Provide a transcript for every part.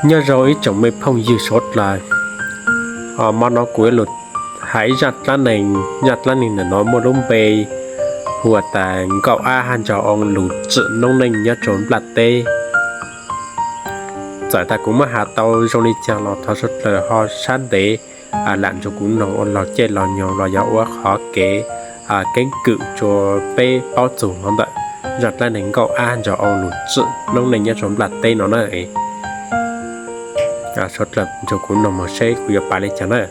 Nyob zoo ib tsoom me phooj ywg suav dlawg, hmo no kuv yuav lug has ib zaj dlaab neeg. Zaj dlaab neeg ntawm no muaj lub npe hu ua tas Nkauj Ab hab Nraug Oo lug tsim noob neej nyob rua nplaj teb. Txawm tas kuv muab has tau zoo li caag los thov suav dlawg ho sab ntev lam nrug kuv noog ua laug caij laug nyoog los yog ua qhov kev keeb kwm rua peb paub txug hov ntawm zaj dlaab neeg Nkauj Ab Nraug Oo lug tsim noob neej nyob rua nplaj teb no na. Suav dlawg nrug kuv noog moog seb kuv yuav pav le caag na.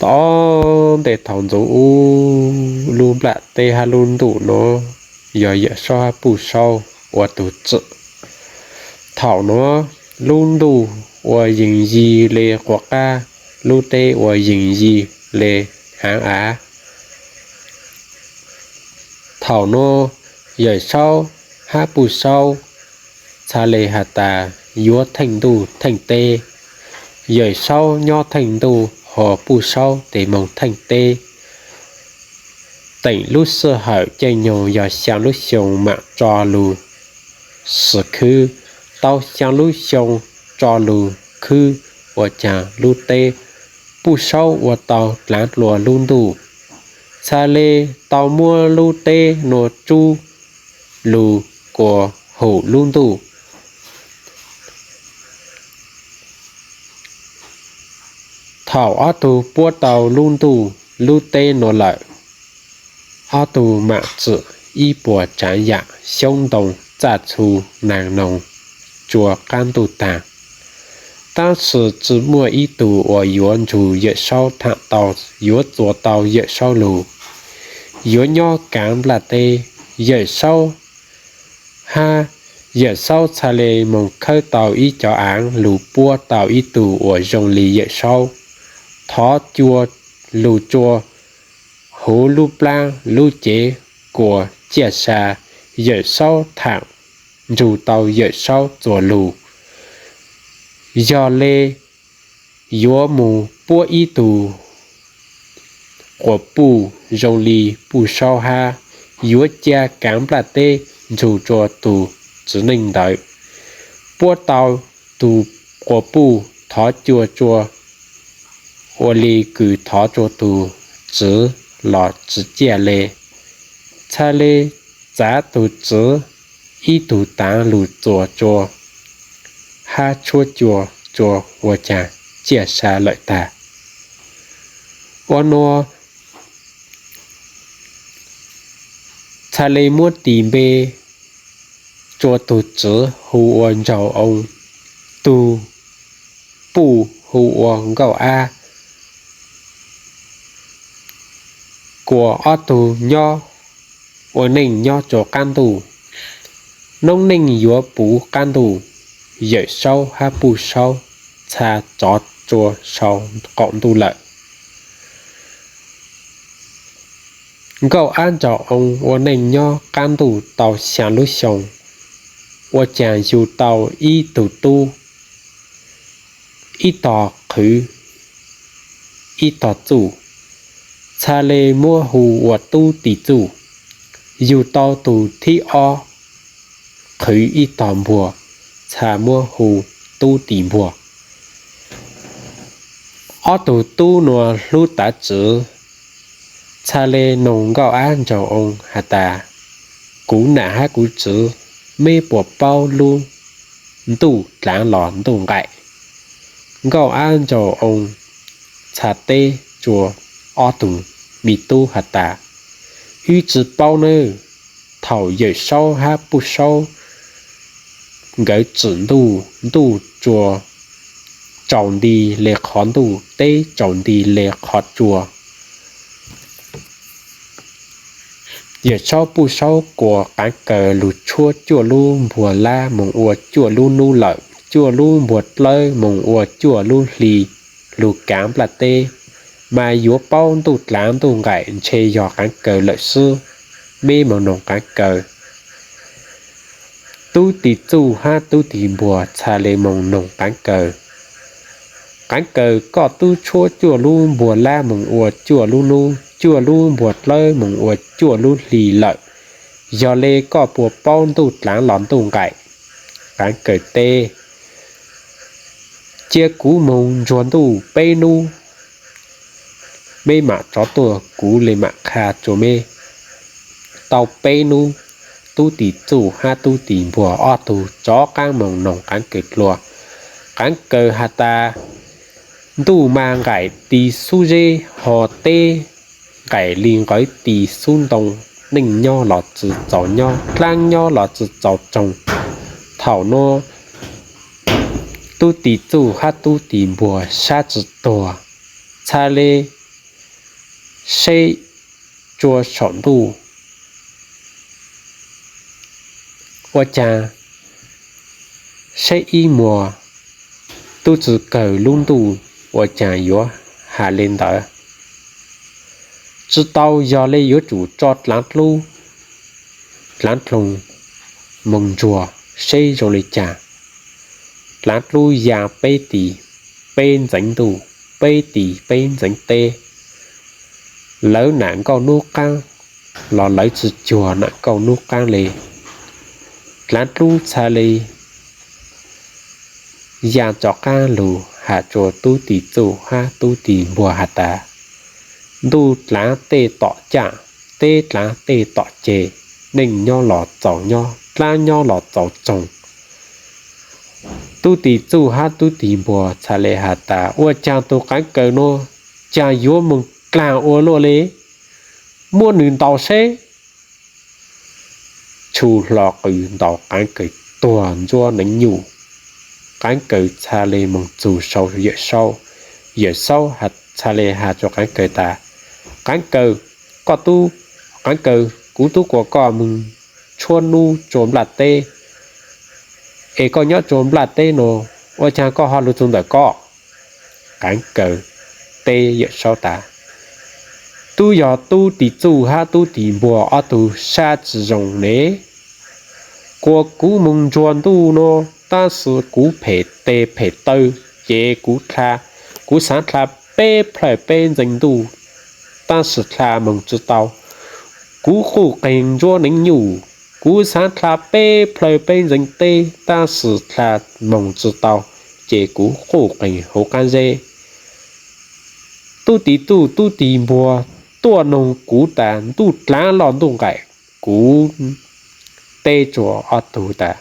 Tom ntej thaum ntxuv ub, lub nplaj teb hab lub ntuj nuav yog Yawm Saub hab Puj Saub ua tug tsim. Thaum nuav lub ntuj ua yees yig le quas qab, lub teb ua yees yig le aav av. Thaum nuav Yawm Saub hab Puj Saub txhaj le has tas yuav theej ntuj theej teb. Yawm Saub nyob theej ntuj, ho Puj Saub tes moog theej teb. Teem lub sij hawm caij nyoog yog xyaa lub xyoo maam tso lug xwm khwb. Tau xyaa lub xyoo tso lug khwb ua caag lub teb Puj Saub ua tau dlaav dlua lub ntuj, txhaj le tau muab lub teb nuav tsub lug kuas hum lub ntuj. Thaum ob tug puab tau lub ntuj lub teb nuav lawm, ob tug maam tsim ib puas tsaav yaam xyoob ntoo, txaj txhu, naag noog, tsua qaab ntuj taag. Tab sis tsi muaj ib tug uas yuav nrug Yawm Saub thaam tau, yuav txuas tau Yawm Saub lug, yuav nyob kaav nplaj teb. Yawm Saub hab Yawm Saub txhaj le moog khawb tau ib cov aav lug puab tau ib tug uas zoo li Yawm Saub, thov cua lug tsua huv lub plaab lub cev kuas ciaj sa. Yawm Saub thaam nrug tau Yawm Saub txuas lug, yog le yuav moog puab ib tug quas puj zoo li Puj Saub hab, yuav ca kaav nplaj teb nrug tsua tug txiv neej ntawd. Puab tau tug quas puj thov cua tsua ua li kws thov tsua tug txiv los tsi ciaj le. Txhaj le txav tug txiv ib tug taav lug txuas tsua hab tshuab cua tsua ua caag ciaj sa lawm taag. Ua nua txhaj le muab tis npe tsua tug txiv hu ua Nraug Oo, tug puj hu ua Nkauj Ab. Kuas ob tug nyob ua neej nyob tsua qaab ntuj, noob neej yuav puv qaab ntuj, Yawm Saub hab Puj Saub txha tsov tsua sau qaum ntuj lawm. Nkauj Ab Nraug Oo ua neej nyob qaab ntuj tau xyaa lub xyoo, ua caag yug tau ib tug tub, ib tog qhwv ib tog txuj, txhaj le muab hu ua Tub Tis Txuj. Yug tau tug thib ob qhwv ib tog npuag, txha muab hu Tub Tis Npuag. Ob tug tub nuav hlub tav txiv, txhaj le noog Nkauj Ab Nraug Oo has tas, kuv nam hab kuv txiv, meb puas paub lub ntuj dlaav los ntuj nqaim? Nkauj Ab Nraug Oo txha teb tsua ob tug me tub has tas, wb tsi paub nawb. Thaum Yawm Saub hab Puj Saub nkawd tsim ntuj, ntuj tsua tsaus nti le qhov ntuj, teb tsaus nti le qhov tsua. Yawm Saub Puj Saub kuas qaav kaws lug tshuab cuaj lub npuag lab moog ua cuaj lub nub lawm, cuaj lub npuag dlawb moog ua cuaj lub hli lug kaav nplaj teb, mas yuav paub ntuj dlaav ntuj nqaim ntshe yog Qaav Kaws lawm xwb. Meb moog noog Qaav Kaws. Tub Tis Txuj hab Tub Tis Npuag txha le moog noog Qaav Kaws. Qaav Kaws, koj tub tshuab cuaj lub npuag lab moog ua cuaj lub nub, cuaj lub npuag dlawb moog ua cuaj lub hli lawm, yog le koj puas paub ntuj dlaav los ntuj nqaim? Qaav Kaws teb, cia kuv moog ntsuag ntuj peb nub, meb maam rov tuaj kuv le maam qha rua meb. Tau peb nub, Tub Tis Txuj hab Tub Tis Npuag ob tug rov qaab moog noog Qaav Kaws dlua. Qaav Kaws has tas, ntuj mas nqaim tis xub zeb, ho teb nqaim li nqawv tis xub ntoo, neej nyob los tsi txaus nyob, dlaab nyob los tsi txaus tsoog. Thaum nuav Tub Tis Txuj hab Tub Tis Npuag sab tsi tuag, txha le saib rua saum ntuj. Ua caag saib ib muag tub tsi kawg lub ntuj, ua caag yuav has le ntawd? Tsi tau, yog le yuav tsum tso dlaav dlub dlaav dloog moog ntsuag saib zoo le caag. Dlaav dlub yaa peb tis peb ntxeev ntuj, peb tis peb ntxeev teb. Lawv nam nkauj nub qaab los lawv tsi cuag nam nkauj nub qaab le. Dlaav dlub txha le yaa rov qaab lug has rua Tub Tis Txuj hab Tub Tis Npuag has tas, ntuj dlaav tej tom caaj, teb dlaav tej tom ceg, neej nyob los txaus nyob, dlaab nyob los txaus tsoog. Tub Tis Txuj hab Tub Tis Npuag txha le has tas, ua caag tug Qaav Kaws nuav caag yuav moog dlaag ua luaj le, muab nwg ntaus seb. Tshu hlo qws ntaus Qaav Kaws tuag ntsuab neev nyuj. Qaav Kaws txha le moog txug sau Yawm Saub. Yawm Saub txha le has rua Qaav Kaws tas, Qaav Kaws, koj tub, Qaav Kaws, kuv tub kuas koj moog tshuab nub rua nplaj teb, es koj nyob rua nplaj teb nuav, ua caag koj ho lug txug ntawm ko? Qaav Kaws teb Yawm Saub tas, tub yog Tub Tis Txuj hab Tub Tis Npuag ob tug sab tsi zoo ne. Kuas kuv moog ntsuag ntuj nuav, tab sis kuv phem tes phem taw, ces kuv dlha, kuv xaav dlha peb plawg peb ntxeev ntuj, tab sis dlha moog tsi tau. Kuv quj qeeg ntsuab neev nyuj, kuv xaav dlha peb plawg peb ntxeev teb, tab sis dlha moog tsi tau, ces kuv quj qeeg huv qaab zeb. Tub Tis Txuj Tub Tis Npuag tuaj noog kuv tas ntuj dlaav los ntuj nqaim, kuv teb rua ob tug tas,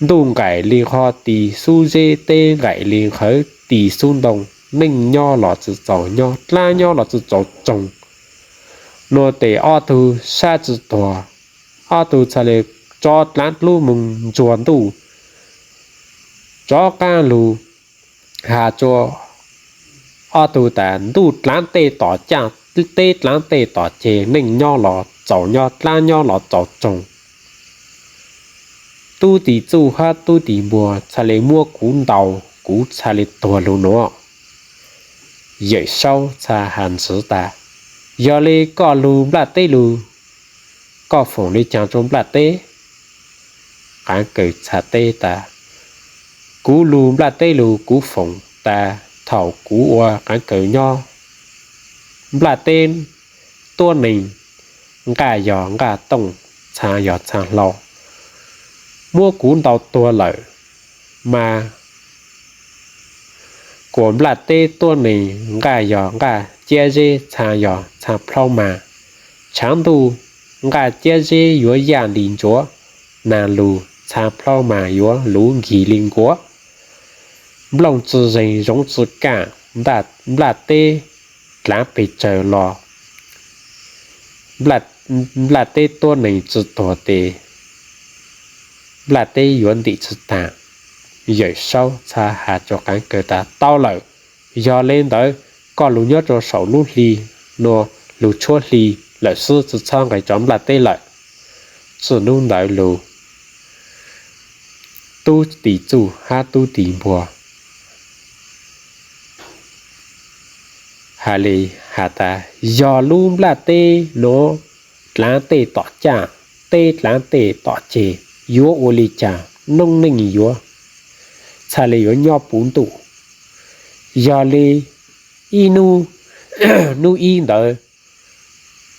ntuj nqaim li qhov tis xub zeb, teb nqaim li qhov tis xub ntoo, neej nyob los tsi txaus nyob, dlaab nyob los tsi txaus tsoog. Nuav tes ob tug sab tsi tuag, ob tug txha le tso dlaav dlub moog ntsuag ntuj, rov qaab lug has rua ob tug tas ntuj dlaav tej tom caaj, teb dlaav tej tom ceg, neej nyob los txaus nyob, dlaab nyob los txaus tsoog. Tub Tis Txuj hab Tub Tis Npuag txha le muab kuv ntaus, kuv txha le tuag lug nuav. Yawm Saub txha has ntxiv tas, yog le koj lug nplaj teb lug, koj foom le caag rua nplaj teb? Qaav Kaws txha teb tas, kuv lug nplaj teb lug, kuv foom tas thaum kuv ua Qaav Kaws nyob, nplaj teb tuab neeg, nqaj yog nqaj tooj, txhaa yog txhaa hlau, muab kuv ntaus tuag lawm mas kuas nplaj teb tuab neeg, nqaj yog nqaj ciab zeb, txhaa yog txhaa plhaub mas, tshaav ntuj nqaj ciab zeb yuav yaj li ntsuav, naag lug txhaa plhaub mas yuav luv nkig li nkuav. Nplooj tsi zeeg zoov tsi kaaj, nplaj teb dlaav pes tsawg los nplaj teb tuab neeg tsi tuag tes nplaj teb yuav ntim tsi taag. Yawm Saub txha has rua Qaav Kaws tas, tau lawm, yog le ntawd koj lug nyob rua saum lub hli nuav lug tshuab hli lawm xwb, tsi txhob nqes rov nplaj teb lawm. Txij nub ntawd lug Tub Tim Txuj hab Tub Tim Npua has le has tas, yog lub nplaj teb nuav dlaav tej tom caj, teb dlaav tej tom ceg, yuav ua le caag noob neej yuav txhaj le yuav nyob puv ntuj. Yog le ib nub, nub ib ntawd,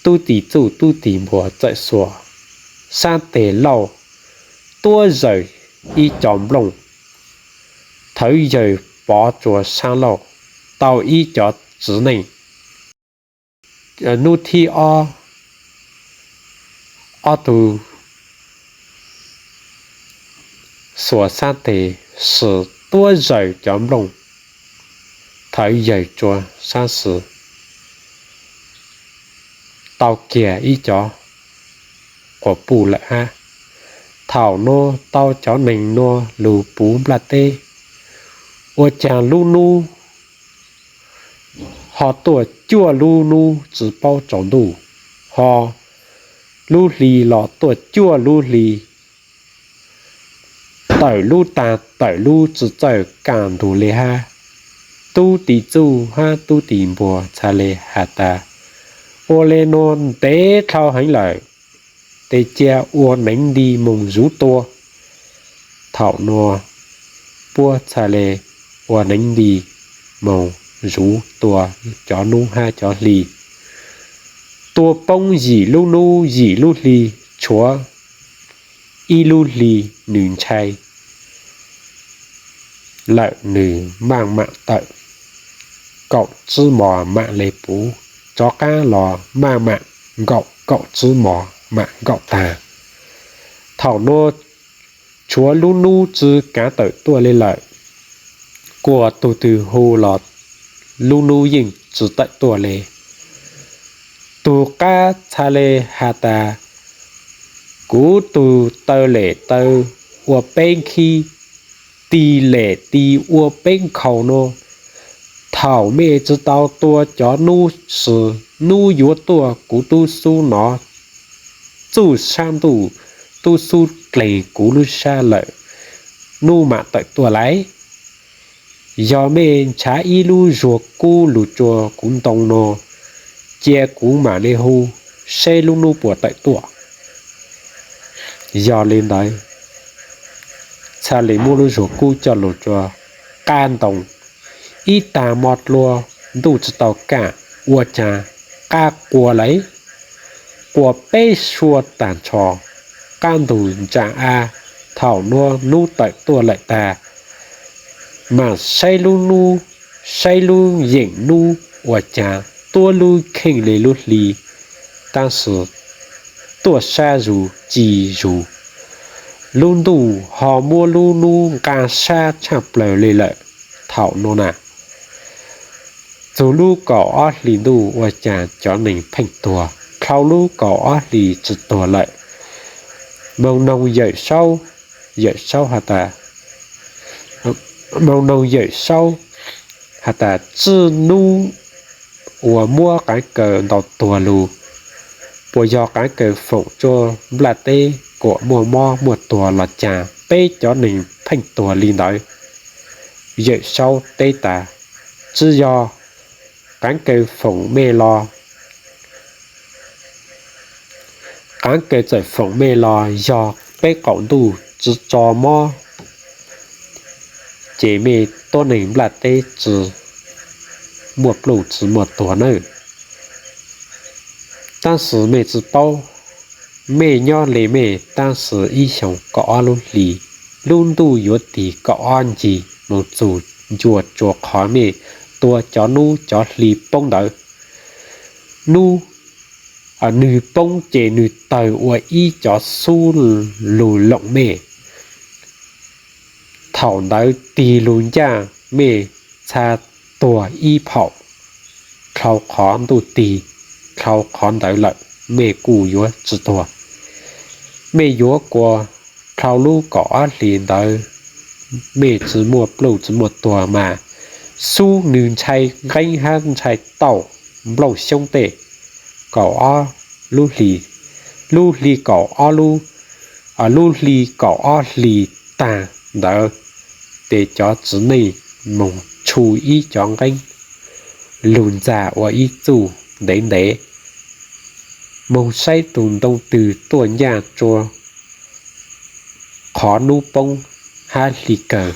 Tub Tim Txuj Tub Tim Npua txawm xuas saab teg lauj tuab zawg ib co nplooj, thawv yawg pov tsua saab lauj tau ib co txiv neej. Nub thib ob, ob tug xuas saab teg sim tuab zawg cov nplooj, thawv yawg tsua saab sim tau kiag ib co quas puj lawm hab. Thaum nuav tau cov neeg nuav lug puv nplaj teb, ua caag lub nub ho tuaj cuaj lub nub tsi paub tsaus ntuj, ho lub hli los tuaj cuaj lub hli, tawm lub taag tawm lub tsi txawj kaaj ntug le hab. Tub Tim Txuj hab Tub Tim Npua txhaj le has tas, ua le nuav ntev dhau heev lawm, tes cia ua neev nti moog zuv tua. Thaum nuav puab txhaj le ua neev nti moog zuv tua cov nub hab cov hli. Tua poob yim lub nub yim lub hli, tshuav ib lub hli nws ntshai lawm nws maaj maam tawm kaum tsib mos maam le puv, rov qaab los maaj maam nkaum kaum tsib mos maam nkaum taag. Thaum nuav tshuav lub nub tsi kaav tawm tuaj le lawm, kuas tug twg hu los lub nub yeej tsi tawm tuaj le. Tug qab txhaj le has tas, kuv tug taw lem taw ua peb khib, ti lem ti ua peb nkhaus nuav, thaum mej tsi tau tua cov nub sim nub yuav tuaj kuv tub xub nov txuj sab ntuj, tub xub dleeg kuv lub sab lawm, nub maam tawm tuaj lawm. Yog mej nrhav ib lub zuag kub lug tsua kuv ntoo nuav, cia kuv maam le hu saib lub nub puas tawm tuaj. Yog le ntawd, txhaj le muab lub zuag kub coj lug tsua qab ntoo, ib taag mo dlua ntuj tsi tau kaaj, ua caag qab qua lawm, qua peb suab taag nrho, qab ntug ntsaa av. Thaum nuav nub tawm tuaj lawm taag, maam saib lub nub, saib lub yeem nub ua caag tuab lub kheej le lub hli, tab sis tuaj sab zus ci zus. Lub ntuj ho muab lub nub nqaa sab tshaaj plawg le lawm. Thaum nuav na, txug lub kaum ob hlis ntuj ua caag cov neeg pheej tuag, dlhau lub kaum ob hlis tsi tuag lawm. Moog noog Yawm Saub, Yawm Saub has tas, moog noog Yawm Saub has tas, txij nub uas muab Qaav Kaws ntaus tuag lug, puas yog Qaav Kaws foom tsua nplaj teb kuas muaj mob muaj tuag los caag peb cov neeg pheej tuag li ntawd? Yawm Saub teb tas, tsi yog. Qaav Kaws foom mej los, Qaav Kaws txawm foom mej los yog peb qaum ntuj tsi tso mob, ces mej tuab neeg nplaj teb tsi muaj pluj tsi muaj tuag nawb. Tab sis mej tsi paub, mej nyob le mej tab sis ib xyoos kaum ob lub hlis, lub ntuj yuav tig kaum ob ncig moog txug ncua tsua qhov mej tua cov nub cov hli poob ntawd. Nub, nwg poob ces nwg tawg ua ib cov xub lug loom mej. Thaum ntawd tig lug ncaaj mej txha tuag ib phaum. Dlhau qhov ntuj tig, dlhau qhov ntawd lawm, mej kuj yuav tsi tuag. Mej yuav kuas dlhau lub kaum ob hlis ntawd mej tsi muaj pluj tsi muaj tuag mas, xub nwg ntshai nqeeb hab ntshai tauj nplooj xyoob tej. Kaum ob lub hli, lub hli kaum ob lub, lub hli kaum ob hlis taag, ntawd, ces cov txiv neej moog tshu ib cov nqeeb lug ntxag ua ib txuj ntev ntev, moog saib tug ntoo twg tuaj nyaaj tsua qhov nub poob hab hli kawg,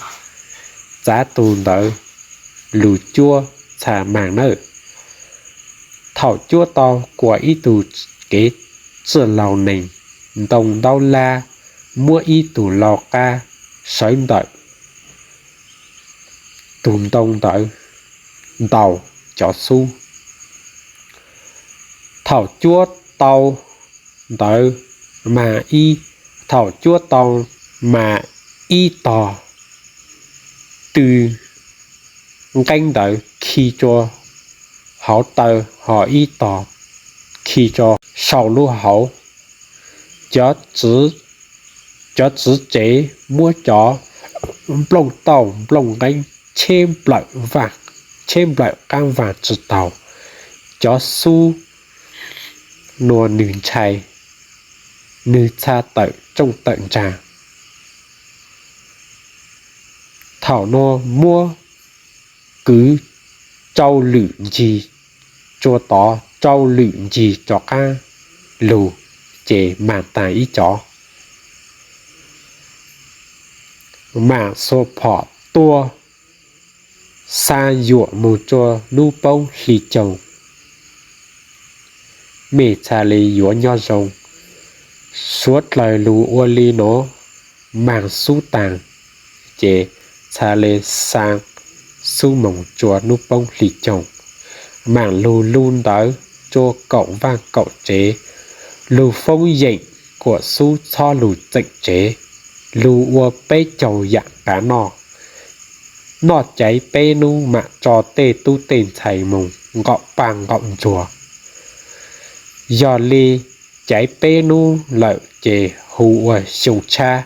txav tug ntawd lug cuab txha maag nawb. Thaum cuab tau kuas ib tug kev txwj laug neeg ntoo ntaub lab muab ib tug lau qab sawv ntawm tug ntoo ntawd ntaus cov xub. Thaum cuab tau ntawd mas ib, thaum cuab tau mas ib tog tw nqeeb ntawd khi tsua hauv taw, ho ib tog khi tsua sau lub hauv. Cov txiv tsev muab cov nplooj tauj nplooj nqeeb tsheb nplawm qaab vaag tsi taug, cov xub nua nwg ntshai, nwg txha tawm tsooj tawm ntsaag. Thaum nua muab kwv tsau lwm ncig tsua tod, tsau lwm ncig rov qaab lug, ces maag taag ib cov. Maam xuas phom tuaj xa yuam moog tsua nub poob hli coog. Mej txha le yuav nyob zoo. Suav dlawg lug ua le nuav, maag xub taag, ces txha le xa xub moog tsua nub poob hli coog. Maam lug lug ntawv tsua kaum vaaj kaum tsev, lug foob yeem kuas xub txhob lug txeem tsev, lug ua peb caug yaam qav noj. Noj caiv peb nub maam tso tej tub tej ntxhais moog nqaum paaj nqaum ntsuag. Yog le caiv peb nub lawm ces hu ua xyoo tshab,